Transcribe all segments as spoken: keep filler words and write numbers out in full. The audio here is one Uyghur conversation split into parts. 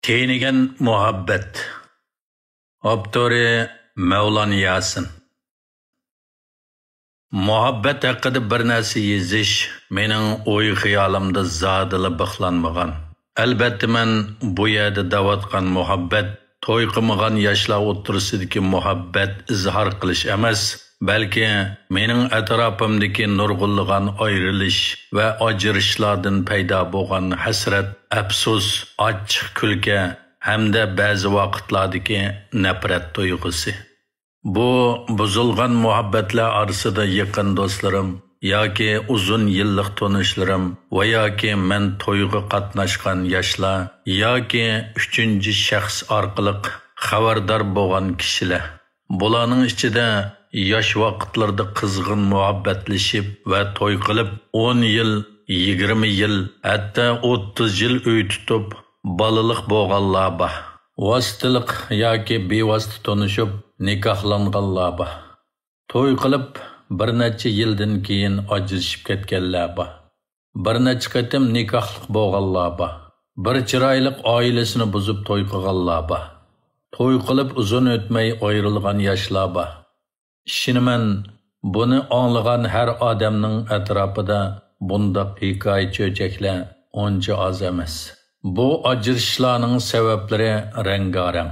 كېينىگەن مۇھەببەت. ئاپتورى مەۋلان ياسىن. مۇھەببەت ھەققىدە بىر نەرسە يېزىش مېنىڭ ئوي-خىيالىمدا زادىلا بىخلانمىغان. ئەلبەتتە، مەن بۇ يەردە دەۋاتقان مۇھەببەت توي قىلمىغان ياشلار ئوتتۇرىسىدىكى مۇھەببەت ئىزھار قىلىش ئەمەس، بەلكى مېنىڭ ئەتراپىمدىكى نۇرغۇنلىغان ئايرىلىش ۋە ئاجرىشىشلاردىن پەيدا بولغان ھەسرەت، ئەپسۇس، ئاچچىق-كۈلكە ھەمدە بەزى ۋاقىتلاردىكى نەپرەت تۇيغۇسى. بۇ بۇزۇلغان مۇھەببەتلەر ئارىسىدا يېقىن دوستلىرىم ياكى ئۇزۇن يىللىق تونۇشلىرىم ۋە ياكى مەن تويغا قاتناشقان ياشلار ياكى ئۈچىنچى شەخس ئارقىلىق خەۋەردار بولغان كىشىلەر. بۇلارنىڭ ئىچىدە ياش ۋاقىتلىرىدا قىزغىن مۇھەببەتلىشىپ ۋە توي قىلىپ، ئون يىل، يىگىرمە يىل، ھەتتا ئوتتۇز يىل ئۆي تۇتۇپ، بالىلىق بولغانلار بار. ۋاسىتىلىق ياكى بىۋاسىتە تونۇشۇپ، نىكاھلانغانلار بار. توي قىلىپ، بىر نەچچە يىلدىن كېيىن ئاجرىشىپ كەتكەنلەر بار. بىر نەچچە قېتىم نىكاھلىق بولغانلار بار. بىر چىرايلىق ئائىلىسىنى بۇزۇپ توي قىلغانلار بار. توي قىلىپ ئۇزۇن ئۆتمەي ئايرىلغان ياشلار بار. ئىشىنىمەن، بۇنى ئاڭلىغان ھەر ئادەمنىڭ ئەتراپىدا بۇنداق ھېكايە-چۆچەكلەر ئۇنچە ئاز ئەمەس. بۇ ئاجرىشىشلارنىڭ سەۋەبلىرى رەڭگارەڭ.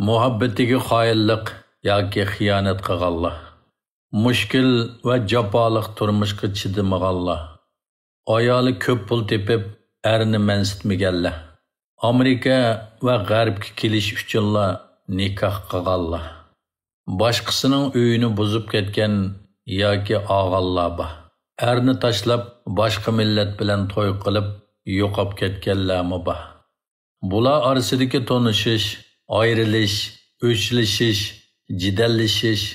مۇھەببىتىگە خائىنلىق ياكى خىيانەت قىلغانلار، مۈشكۈل ۋە جاپالىق تۇرمۇشقا چىدىمىغانلار، ئايالى كۆپ پۇل تېپىپ، ئەرنى مەنسىتمىگەنلەر، ئامېرىكا ۋە غەربكە كېلىش ئۈچۈنلا نىكاھ قىلغانلار، باشقىسىنىڭ ئۆيىنى بۇزۇپ كەتكەن ياكى ئاغانلار بار، ئەرنى تاشلاپ، باشقا مىللەت بىلەن توي قىلىپ، يوقاپ كەتكەنلەرمۇ بار. بۇلار ئارىسىدىكى تونۇشۇش، ئايرىلىش، ئۆچلىشىش، جېدەللىشىش،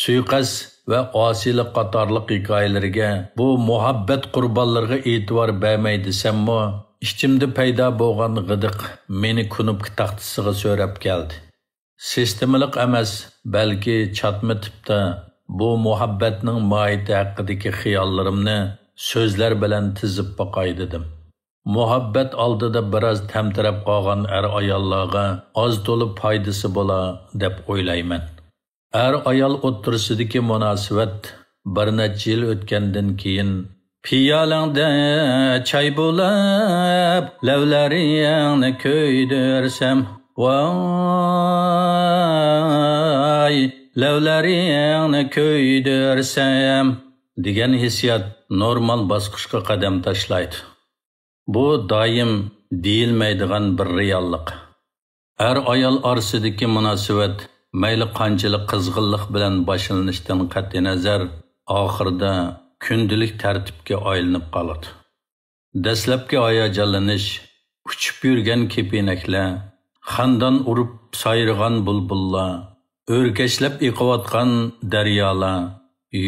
سۇيىقەست ۋە ئاسىيلىق قاتارلىق ھېكايىلىرىگە بۇ مۇھەببەت قۇربانلىرىغا ئېتىبار بەرمەي دېسەممۇ، ئىچىمدە پەيدا بولغان غىدىق مېنى كۇنۇپكا تاختىسىغا سۆرەپ كەلدى. سىستېمىلىق ئەمەس، بەلكى چاتما تىپتا بۇ مۇھەببەتنىڭ ماھىيىتى ھەققىدىكى خىياللىرىمنى سۆزلەر بىلەن تىزىپ باقاي دېدىم. مۇھەببەت ئالدىدا بىراز تەمتىرەپ قالغان ئەر-ئاياللارغا ئاز-تولا پايدىسى بولا دەپ ئويلايمەن. ئەر-ئايال ئوتتۇرىسىدىكى مۇناسىۋەت بىر نەچچە يىل ئۆتكەندىن كېيىن، پىيالەڭدە چاي بۇلاپ، لەۋلىرىڭنى كۆيدۈرسەم، ۋاي، لەۋلىرىڭنى كۆيدۈرسەم دېگەن ھېسسىيات نورمال باسقۇچقا قەدەم تاشلايدۇ. بۇ دائىم دېيىلمەيدىغان بىر رېئاللىق. ئەر-ئايال ئارىسىدىكى مۇناسىۋەت مەيلى قانچىلىك قىزغىنلىق بىلەن باشلىنىشتىن قەتئىينەزەر، ئاخىرىدا كۈندىلىك تەرتىپكە ئايلىنىپ قالىدۇ. دەسلەپكى ھاياجانلىنىش، ئۇچۇپ يۈرگەن كېپىنەكلەر، خەندان ئۇرۇپ سايرىغان بۇلبۇللار، ئۆركەشلەپ ئېقىۋاتقان دەريالار،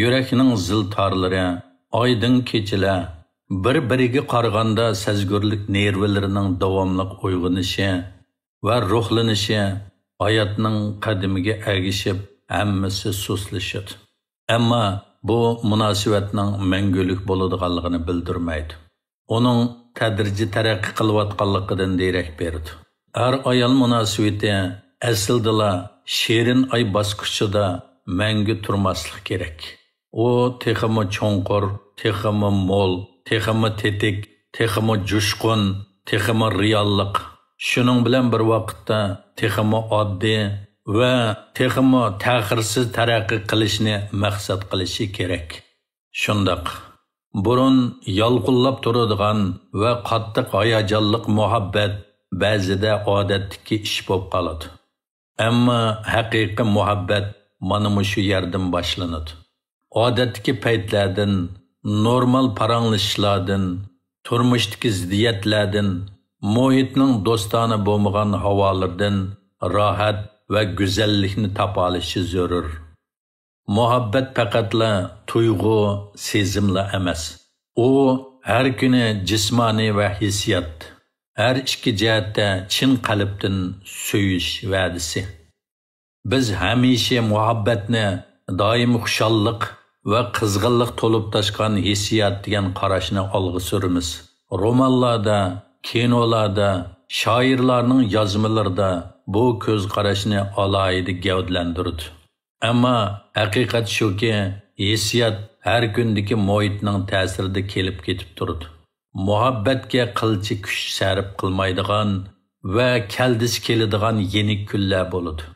يۈرەكنىڭ زىل تارلىرى، ئايدىڭ كېچىلەر، بىر-بىرىگە قارىغاندا سەزگۈرلۈك نېرۋىلىرىنىڭ داۋاملىق ئويغىنىشى ۋە روھلىنىشى ھاياتنىڭ قەدىمىگە ئەگىشىپ، ھەممىسى سۇسلىشىدۇ. ئەمما بۇ مۇناسىۋەتنىڭ مەڭگۈلۈك بولىدىغانلىقىنى بىلدۈرمەيدۇ. ئۇنىڭ تەدرىجىي تەرەققىي قىلىۋاتقانلىقىدىن دېرەك بېرىدۇ. ئەر-ئايال مۇناسىۋىتى ئەسلىدىلا شېرىن ئاي باسقۇچىدا مەڭگۈ تۇرماسلىقى كېرەك. ئۇ تېخىمۇ چوڭقۇر، تېخىمۇ مول، تېخىمۇ تېتىك، تېخىمۇ جۇشقۇن، تېخىمۇ رېئاللىق. شۇنىڭ بىلەن بىر ۋاقىتتا تېخىمۇ ئاددىي ۋە تېخىمۇ تەخىرسىز تەرەققىي قىلىشنى مەقسەت قىلىشى كېرەك. شۇنداق، بۇرۇن يالقۇنلاپ تۇرىدىغان ۋە قاتتىق ھاياجانلىق مۇھەببەت بەزىدە ئادەتتىكى ئىش بولۇپ قالىدۇ. ئەمما ھەقىقىي مۇھەببەت مانا مۇشۇ يەردىن باشلىنىدۇ. ئادەتتىكى پەيتلەردىن، نورمال پاراڭلىشىشلاردىن، تۇرمۇشتىكى زىددىيەتلەردىن، مۇھىتنىڭ دوستانە بولمىغان ھاۋالىرىدىن راھەت ۋە گۈزەللىكنى تاپالىشى زۆرۈر. مۇھەببەت پەقەتلا تۇيغۇ، سېزىملا ئەمەس. ئۇ ھەر كۈنى جىسمانىي ۋە ھېسسىيات، ھەر ئىككى جەھەتتە چىن قەلبتىن سۆيۈش ۋەدىسى. بىز ھەمىشە مۇھەببەتنى دائىم خۇشاللىق ۋە قىزغىنلىق تولۇپ تاشقان ھېسسىيات دېگەن قاراشنى ئالغا سۈرىمىز. رومانلاردا، كىنولاردا، شائىرلارنىڭ يازمىلىرىدا بۇ كۆز قاراشنى ئالاھىدە گەۋدىلەندۈرىدۇ. ئەمما ھەقىقەت شۇكى، ھېسسىيات ھەر كۈندىكى مۇھىتنىڭ تەسىرىدە كېلىپ كېتىپ تۇرىدۇ. مۇھەببەتكە قىلچە كۈچ سەرپ قىلمايدىغان ۋە كەلدىسى كېلىدىغان يېنىك كۈنلەر بولىدۇ.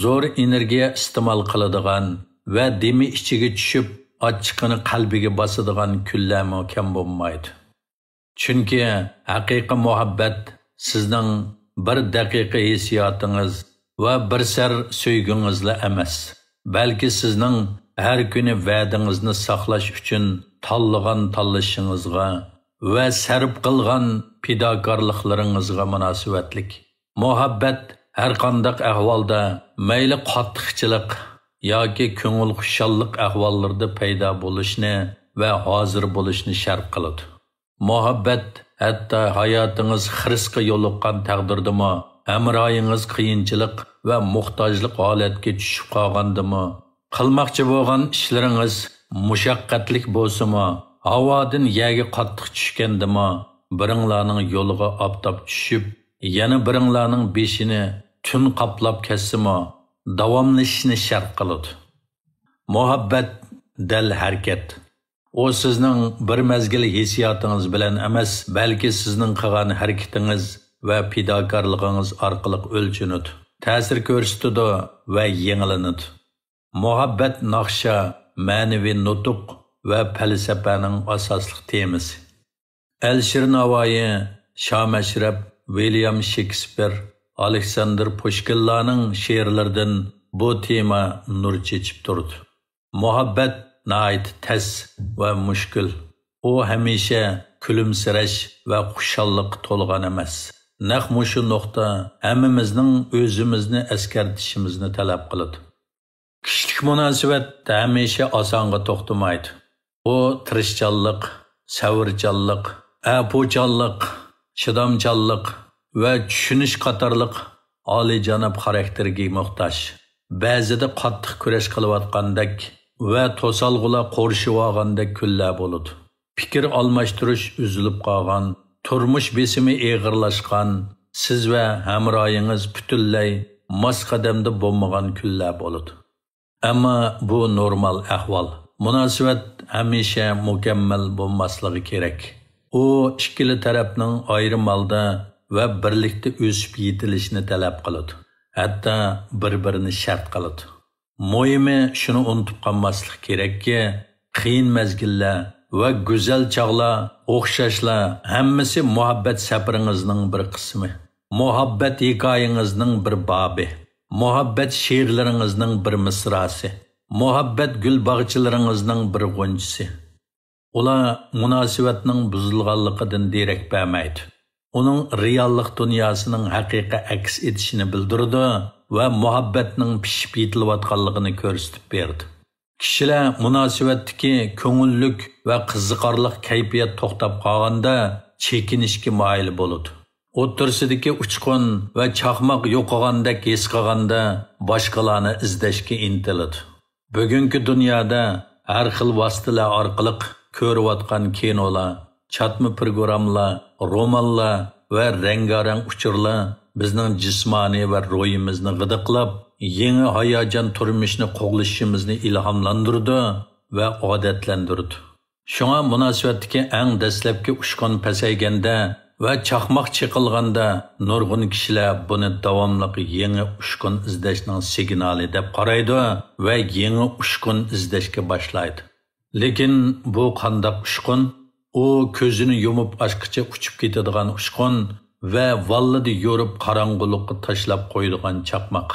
زور ئېنېرگىيە ئىستېمال قىلىدىغان ۋە دېمى ئىچىگە چۈشۈپ، ئاچچىقىنى قەلبىگە باسىدىغان كۈنلەرمۇ كەم بولمايدۇ. چۈنكى ھەقىقىي مۇھەببەت سىزنىڭ بىر دەقىقە ھېسسىياتىڭىز ۋە بىر سەر سۆيگۈڭىزلا ئەمەس، بەلكى سىزنىڭ ھەر كۈنى ۋەدىڭىزنى ساقلاش ئۈچۈن تاللىغان تاللىشىڭىزغا ۋە سەرپ قىلغان پىداكارلىقلىرىڭىزغا مۇناسىۋەتلىك. مۇھەببەت ھەرقانداق ئەھۋالدا، مەيلى قاتتىقچىلىق ياكى كۆڭۈل خۇشاللىق ئەھۋاللىرىدا پەيدا بولۇشنى ۋە ھازىر بولۇشنى شەرت قىلىدۇ. مۇھەببەت ھەتتا ھاياتىڭىز خىرىسقا يولۇققان تەقدىردىمۇ، ھەمراھىڭىز قىيىنچىلىق ۋە موھتاجلىق ھالەتكە چۈشۈپ قالغاندىمۇ، قىلماقچى بولغان ئىشلىرىڭىز مۇشەققەتلىك بولسىمۇ، ھاۋادىن يەرگە قاتتىق چۈشكەندىمۇ، بىرىڭلارنىڭ يولىغا ئاپتاپ چۈشۈپ، يەنە بىرىڭلارنىڭ بېشىنى تۈن قاپلاپ كەتسىمۇ، داۋاملىشىشنى شەرت قىلىدۇ. مۇھەببەت دەل ھەرىكەت. ئۇ سىزنىڭ بىر مەزگىل ھېسسىياتىڭىز بىلەن ئەمەس، بەلكى سىزنىڭ قىلغان ھەرىكىتىڭىز ۋە پىداكارلىقىڭىز ئارقىلىق ئۆلچىنىدۇ، تەسىر كۆرسىتىدۇ ۋە يېڭىلىنىدۇ. مۇھەببەت ناخشا، مەنىۋى نۇتۇق ۋە پەلسەپەنىڭ ئاساسلىق تېمىسى. ئەلىشىر ناۋايى، شامەشرەپ، ۋىليام شېكسپىر، ئالېكساندىر پۇشكىنلارنىڭ شېئىرلىرىدىن بۇ تېما نۇر چېچىپ تۇرىدۇ. مۇھەببەت ناھايىتى تەس ۋە مۈشكۈل. ئۇ ھەمىشە كۈلۈمسىرەش ۋە خۇشاللىققا تولغان ئەمەس. نەق مۇشۇ نۇقتا ھەممىمىزنىڭ ئۆزىمىزنى ئەسكەرتىشىمىزنى تەلەپ قىلىدۇ. كىشىلىك مۇناسىۋەت ھەمىشە ئاسانغا توختىمايدۇ. ئۇ تىرىشچانلىق، سەۋرچانلىق، ئەپۇچانلىق، چىدامچانلىق ۋە چۈشىنىش قاتارلىق ئالىيجاناب خاراكتېرگە موھتاج. بەزىدە قاتتىق كۈرەش قىلىۋاتقاندەك ۋە توسالغۇلار قورشىۋالغاندەك كۈنلەر بولىدۇ. پىكىر ئالماشتۇرۇش ئۈزۈلۈپ قالغان، تۇرمۇش بېسىمى ئېغىرلاشقان، سىز ۋە ھەمراھىڭىز پۈتۈنلەي ماس قەدەمدە بولمىغان كۈنلەر بولىدۇ. ئەمما بۇ نورمال ئەھۋال. مۇناسىۋەت ھەمىشە مۇكەممەل بولماسلىقى كېرەك. ئۇ ئىككىلا تەرەپنىڭ ئايرىم ھالدا ۋە بىرلىكتە ئۆسۈپ يېتىلىشىنى تەلەپ قىلىدۇ. ھەتتا بىر-بىرىنى شەرت قىلىدۇ. مۇھىمى شۇنى ئۇنتۇپ قالماسلىق كېرەككى، قىيىن مەزگىللەر ۋە گۈزەل چاغلار ئوخشاشلا ھەممىسى مۇھەببەت سەپىرىڭىزنىڭ بىر قىسمى. مۇھەببەت ھېكايىڭىزنىڭ بىر بابى. مۇھەببەت شېئىرلىرىڭىزنىڭ بىر مىسراسى. مۇھەببەت گۈل باغچىلىرىڭىزنىڭ بىر غۇنچىسى. ئۇلار مۇناسىۋەتنىڭ بۇزۇلغانلىقىدىن دېرەك بەرمەيدۇ. ئۇنىڭ رېئاللىق دۇنياسىنىڭ ھەقىقىي ئەكس ئېتىشىنى بىلدۈرىدۇ ۋە مۇھەببەتنىڭ پىشىپ يېتىلىۋاتقانلىقىنى كۆرسىتىپ بېرىدۇ. كىشىلەر مۇناسىۋەتتىكى كۆڭۈللۈك ۋە قىزىقارلىق كەيپىيات توختاپ قالغاندا، چېكىنىشكە مايىل بولىدۇ. ئوتتۇرىسىدىكى ئۇچقۇن ۋە چاقماق يوقىغاندەك ھېس قىلغاندا، باشقىلارنى ئىزدەشكە ئىنتىلىدۇ. بۈگۈنكى دۇنيادا ھەر خىل ۋاسىتىلەر ئارقىلىق كۆرۈۋاتقان كىنولار، چاتما پروگراممىلار، رومانلار ۋە رەڭگارەڭ ئۇچۇرلار بىزنىڭ جىسمانىي ۋە روھىمىزنى غىدىقلاپ، يېڭى ھاياجان تۇرمۇشنى قوغلىشىمىزنى ئىلھاملاندۇرىدۇ ۋە ئادەتلەندۈرىدۇ. شۇڭا مۇناسىۋەتتىكى ئەڭ دەسلەپكى ئۇچقۇن پەسەيگەندە ۋە چاقماق چېقىلغاندا، نۇرغۇن كىشىلەر بۇنى داۋاملىق يېڭى ئۇچقۇن ئىزدەشنىڭ سىگنالى دەپ قارايدۇ ۋە يېڭى ئۇچقۇن ئىزدەشكە باشلايدۇ. لېكىن بۇ قانداق ئۇچقۇن؟ ئۇ كۆزىنى يۇمۇپ ئاچقىچە ئۇچۇپ كېتىدىغان ئۇچقۇن ۋە ۋاللىدە يورۇپ قاراڭغۇلۇققا تاشلاپ قويىدىغان چاقماق.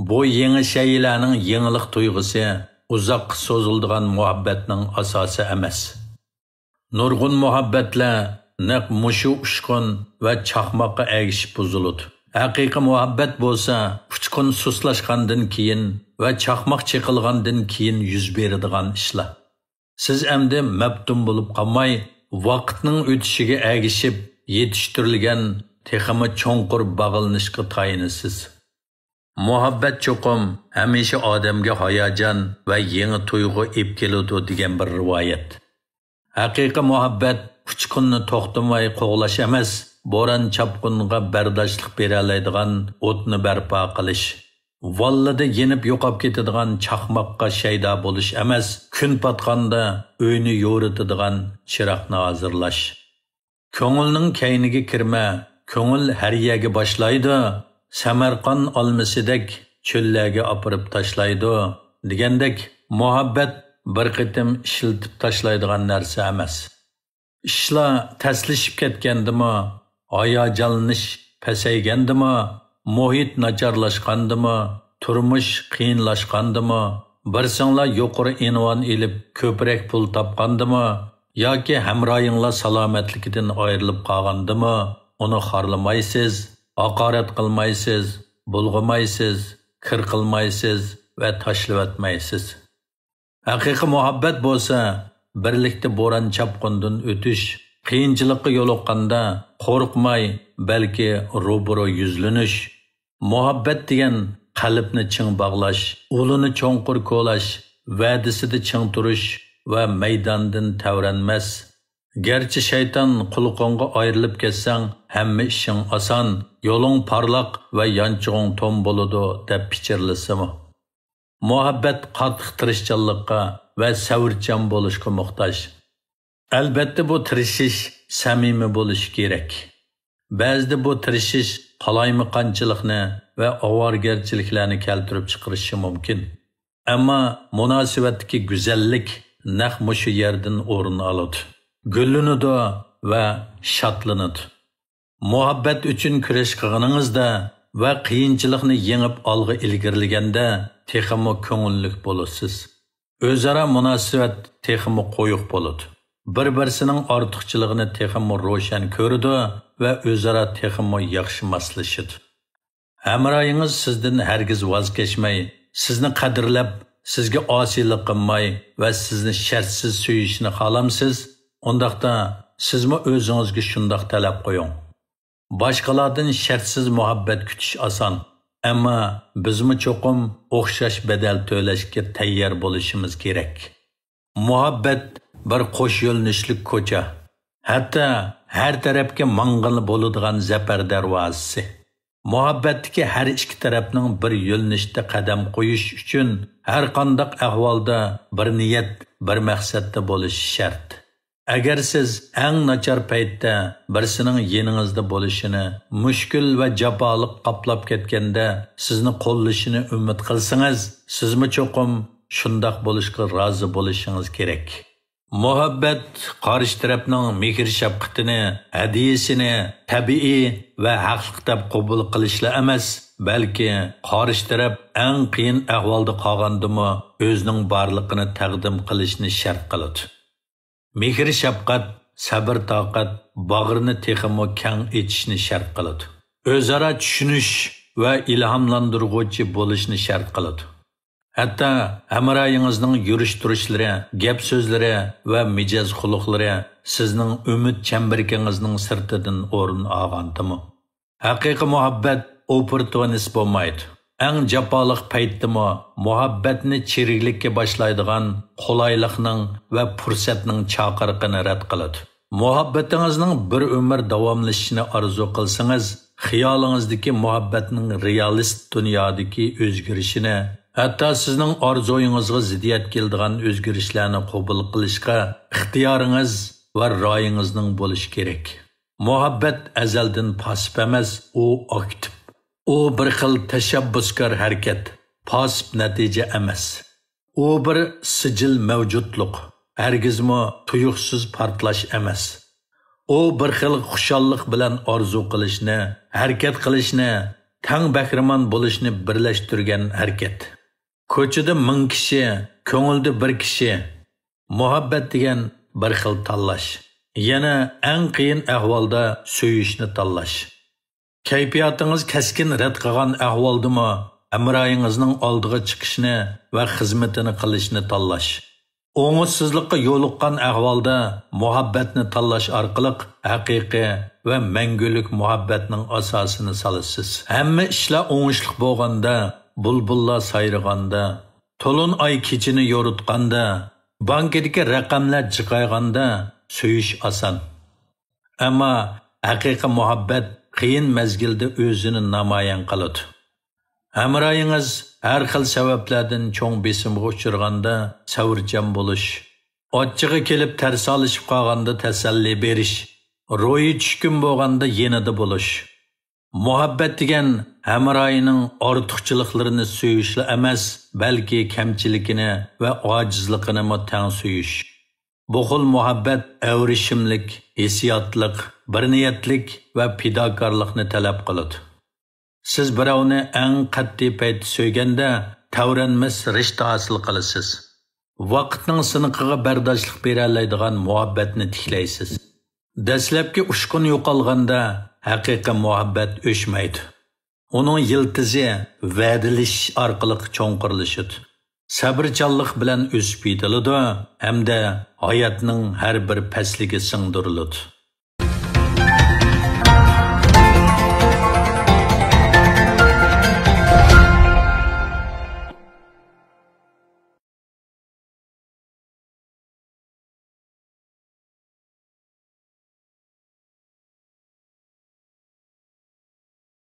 بۇ يېڭى شەيئىلەرنىڭ يېڭىلىق تۇيغۇسى ئۇزاققا سوزۇلىدىغان مۇھەببەتنىڭ ئاساسى ئەمەس. نۇرغۇن مۇھەببەتلەر نەق مۇشۇ ئۇچقۇن ۋە چاقماققا ئەگىشىپ بۇزۇلىدۇ. ھەقىقىي مۇھەببەت بولسا ئۇچقۇن سۇسلاشقاندىن كېيىن ۋە چاقماق چېقىلغاندىن كېيىن يۈز بېرىدىغان ئىشلار. سىز ئەمدى مەپتۇن بولۇپ قالماي، ۋاقىتنىڭ ئۆتۈشىگە ئەگىشىپ يېتىشتۈرۈلگەن تېخىمۇ چوڭقۇر باغلىنىشقا تايىنىسىز. مۇھەببەت چوقۇم ھەمىشە ئادەمگە ھاياجان ۋە يېڭى تۇيغۇ ئېلىپ كېلىدۇ دېگەن بىر رىۋايەت. ھەقىقىي مۇھەببەت ئۇچقۇننى توختىماي قوغلاش ئەمەس، بوران-چاپقۇنغا بەرداشلىق بېرەلەيدىغان ئوتنى بەرپا قىلىش. ۋاللىدا يېنىپ يوقاپ كېتىدىغان چاقماققا شەيدا بولۇش ئەمەس، كۈن پاتقاندا ئۆينى يورۇتىدىغان چىراغنى ھازىرلاش. «كۆڭۈلنىڭ كەينىگە كىرمە، كۆڭۈل ھەر يەرگە باشلايدۇ، سەمەرقان ئالمىسىدەك چۆللەرگە ئاپىرىپ تاشلايدۇ» دېگەندەك، مۇھەببەت بىر قېتىم ئىشلىتىپ تاشلايدىغان نەرسە ئەمەس. ئىشلار تەسلىشىپ كەتكەندىمۇ، ھاياجانلىنىش پەسەيگەندىمۇ، مۇھىت ناچارلاشقاندىمۇ، تۇرمۇش قىيىنلاشقاندىمۇ، بىرسىڭلار يۇقىرى ئۇنۋان ئېلىپ كۆپرەك پۇل تاپقاندىمۇ ياكى ھەمراھىڭلار سالامەتلىكىدىن ئايرىلىپ قالغاندىمۇ، ئۇنى خارلىمايسىز، ھاقارەت قىلمايسىز، بۇلغىمايسىز، كىر قىلمايسىز ۋە تاشلىۋەتمەيسىز. ھەقىقىي مۇھەببەت بولسا، بىرلىكتە بوران-چاپقۇندىن ئۆتۈش، قىيىنچىلىققا يولۇققاندا قورقماي، بەلكى روبىرو يۈزلىنىش. مۇھەببەت دېگەن قەلبنى چىڭ باغلاش، ئۇلىنى چوڭقۇر كولاش، ۋەدىسىدە چىڭ تۇرۇش ۋە مەيداندىن تەۋرەنمەس. گەرچە شەيتان قۇلىقىڭغا ئايرىلىپ كەتسەڭ، ھەممە ئىشىڭ ئاسان، يولۇڭ پارلاق ۋە يانچۇقۇڭ توم بولىدۇ، دەپ پىچىرلىسىمۇ. مۇھەببەت قاتتىق تىرىشچانلىققا ۋە سەۋرچان بولۇشقا موھتاج. ئەلبەتتە، بۇ تىرىشىش سەمىمىي بولۇشى كېرەك. بەزىدە بۇ تىرىشىش قالايمىقانچىلىقنى ۋە ئاۋارىگەرچىلىكلەرنى كەلتۈرۈپ چىقىرىشى مۇمكىن. ئەمما مۇناسىۋەتتىكى گۈزەللىك نەق مۇشۇ يەردىن ئورۇن ئالىدۇ، گۈللىنىدۇ ۋە شادلىنىدۇ. مۇھەببەت ئۈچۈن كۈرەش قىلغىنىڭىزدا ۋە قىيىنچىلىقنى يېڭىپ ئالغا ئىلگىرىلىگەندە تېخىمۇ كۆڭۈللۈك بولىسىز. ئۆزئارا مۇناسىۋەت تېخىمۇ قويۇق بولىدۇ. بىر-بىرسىنىڭ ئارتۇقچىلىقىنى تېخىمۇ روشەن كۆرىدۇ ۋە ئۆزئارا تېخىمۇ ياخشى ماسلىشىدۇ. ھەمراھىڭىز سىزدىن ھەرگىز ۋاز كەچمەي، سىزنى قەدىرلەپ، سىزگە ئاسىيلىق قىلماي ۋە سىزنى شەرتسىز سۆيۈشىنى خالامسىز؟ ئۇنداقتا سىزمۇ ئۆزىڭىزگە شۇنداق تەلەپ قويۇڭ. باشقىلاردىن شەرتسىز مۇھەببەت كۈتۈش ئاسان، ئەمما بىزمۇ چوقۇم ئوخشاش بەدەل تۆلەشكە تەييار بولۇشىمىز كېرەك. مۇھەببەت بىر قوش يۆنىلىشلىك كوچا، ھەتتا ھەر تەرەپكە ماڭغىلى بولىدىغان زەپەر دەرۋازىسى. مۇھەببەتتىكى ھەر ئىككى تەرەپنىڭ بىر يۆنىلىشتە قەدەم قويۇش ئۈچۈن ھەر قانداق ئەھۋالدا بىر نىيەت، بىر مەقسەتتە بولۇشى شەرت. ئەگەر سىز ئەڭ ناچار پەيتتە بىرسىنىڭ يېنىڭىزدا بولۇشىنى، مۈشكۈل ۋە جاپالىق قاپلاپ كەتكەندە سىزنى قوللىشىنى ئۈمىد قىلسىڭىز، سىزمۇ چوقۇم شۇنداق بولۇشقا رازى بولۇشىڭىز كېرەك. مۇھەببەت قارشى تەرەپنىڭ مېھىر-شەپقىتىنى، ھەدىيەسىنى تەبىئىي ۋە ھەقلىق دەپ قوبۇل قىلىشلا ئەمەس، بەلكى قارشى تەرەپ ئەڭ قىيىن ئەھۋالدا قالغاندىمۇ ئۆزىنىڭ بارلىقىنى تەقدىم قىلىشنى شەرت قىلىدۇ. مېھىر-شەپقەت، سەبىر-تاقەت باغرىنى تېخىمۇ كەڭ ئېچىشنى شەرت قىلىدۇ. ئۆزئارا چۈشىنىش ۋە ئىلھاملاندۇرغۇچى بولۇشنى شەرت قىلىدۇ. ھەتتا ھەمراھىڭىزنىڭ يۈرۈش-تۇرۇشلىرى، گەپ-سۆزلىرى ۋە مىجەز-خۇلقلىرى سىزنىڭ ئۈمىد چەمبىرىكىڭىزنىڭ سىرتىدىن ئورۇن ئالغاندىمۇ. ھەقىقىي مۇھەببەت ئوپپورتۇنىست بولمايدۇ. ئەڭ جاپالىق پەيتتىمۇ مۇھەببەتنى چىرىكلىككە باشلايدىغان قولايلىقنىڭ ۋە پۇرسەتنىڭ چاقىرىقىنى رەت قىلىدۇ. مۇھەببىتىڭىزنىڭ بىر ئۆمۈر داۋاملىشىشىنى ئارزۇ قىلسىڭىز، خىيالىڭىزدىكى مۇھەببەتنىڭ رېئالىست دۇنيادىكى ئۆزگىرىشىنى، ھەتتا سىزنىڭ ئارزۇيىڭىزغا زىددىيەت كېلىدىغان ئۆزگىرىشلەرنى قوبۇل قىلىشقا ئىختىيارىڭىز ۋە رايىڭىزنىڭ بولۇشى كېرەك. مۇھەببەت ئەزەلدىن پاسسىپ ئەمەس، ئۇ ئاكتىپ. ئۇ بىر خىل تەشەببۇسكار ھەرىكەت، پاسسىپ نەتىجە ئەمەس. ئۇ بىر سىجىل مەۋجۇتلۇق، ھەرگىزمۇ تۇيۇقسىز پارتلاش ئەمەس. ئۇ بىر خىل خۇشاللىق بىلەن ئارزۇ قىلىشنى، ھەرىكەت قىلىشنى، تەڭ بەھرىمەن بولۇشنى بىرلەشتۈرگەن ھەرىكەت. كوچىدا مىڭ كىشى، كۆڭۈلدە بىر كىشى. مۇھەببەت دېگەن بىر خىل تاللاش. يەنە ئەڭ قىيىن ئەھۋالدا سۆيۈشنى تاللاش. كەيپىياتىڭىز كەسكىن رەت قىلغان ئەھۋالدىمۇ ھەمراھىڭىزنىڭ ئالدىغا چىقىشىنى ۋە خىزمىتىنى قىلىشنى تاللاش. ئوڭۇشسىزلىققا يولۇققان ئەھۋالدا مۇھەببەتنى تاللاش ئارقىلىق ھەقىقىي ۋە مەڭگۈلۈك مۇھەببەتنىڭ ئاساسىنى سالىسىز. ھەممە ئىشلار ئوڭۇشلۇق بولغاندا، بۇلبۇللار سايرىغاندا، تولۇن ئاي كېچىنى يورۇتقاندا، بانكىدىكى رەقەملەر جىقايغاندا سۆيۈش ئاسان. ئەمما ھەقىقىي مۇھەببەت قىيىن مەزگىلدە ئۆزىنى نامايان قىلىدۇ. ھەمراھىڭىز ھەر خىل سەۋەبلەردىن چوڭ بېسىمغا ئۇچرىغاندا سەۋرچان بولۇش، ئاچچىقى كېلىپ تەرسالىشىپ قالغاندا تەسەللى بېرىش، روھى چۈشكۈن بولغاندا يېنىدا بولۇش. مۇھەببەت دېگەن ھەمراھىنىڭ ئارتۇقچىلىقلىرىنى سۆيۈشلا ئەمەس، بەلكى كەمچىلىكىنى ۋە ئاجىزلىقىنىمۇ تەڭ سۆيۈش. بۇ خىل مۇھەببەت ئەۋرىشىملىك، ھېسسىياتلىق، بىر نىيەتلىك ۋە پىداكارلىقنى تەلەپ قىلىدۇ. سىز بىراۋنى ئەڭ قەتئىي پەيتتە سۆيگەندە، تەۋرەنمەس رىشتە ھاسىل قىلىسىز. ۋاقىتنىڭ سىنىقىغا بەرداشلىق بېرەلەيدىغان مۇھەببەتنى تىكلەيسىز. دەسلەپكى ئۇچقۇن يوقالغاندا، ھەقىقىي مۇھەببەت ئۆچمەيدۇ. ئۇنىڭ يىلتىزى ۋەدىلىشىش ئارقىلىق چوڭقۇرلىشىدۇ. سەۋرچانلىق بىلەن ئۆسۈپ يېتىلىدۇ ھەمدە ھاياتنىڭ ھەر بىر پەسلىگە سىڭدۈرۈلىدۇ.